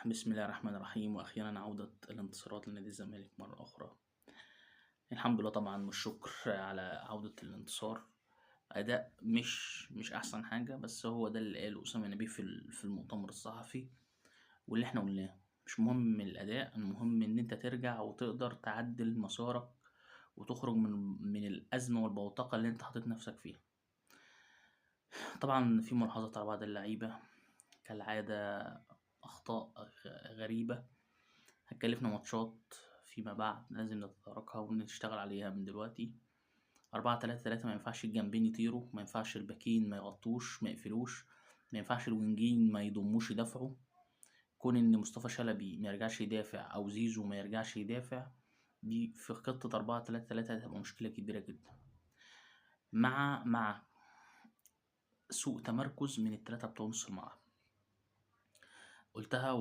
بسم الله الرحمن الرحيم. وأخيرا عودة الانتصارات لنادي الزمالك مرة أخرى. الحمد لله طبعا والشكر على عودة الانتصار. أداء مش أحسن حاجة، بس هو ده اللي قاله أسامة نبيه في المؤتمر الصحفي واللي احنا قلناه. مش مهم الأداء، المهم إن أنت ترجع وتقدر تعدل مسارك وتخرج من الأزمة والبوتقة اللي أنت حاطط نفسك فيها. طبعا في ملاحظات على بعض اللعيبة كالعادة، أخطاء غريبة هتكلفنا ماتشات فيما بعد لازم نتداركها ونشتغل عليها من دلوقتي. 4-3-3 ما ينفعش الجنبين يطيروا، ما ينفعش الباكين ما يغطوش ما يقفلوش، ما ينفعش الوينجين ما يضموش يدافعوا. كون إن مصطفى شلبي ما يرجعش يدافع أو زيزو ما يرجعش يدافع، دي في خطة 4-3-3 هتبقى مشكلة كبيرة جدا، مع سوء تمركز من التلاتة بتوع نص الملعب. قلتها.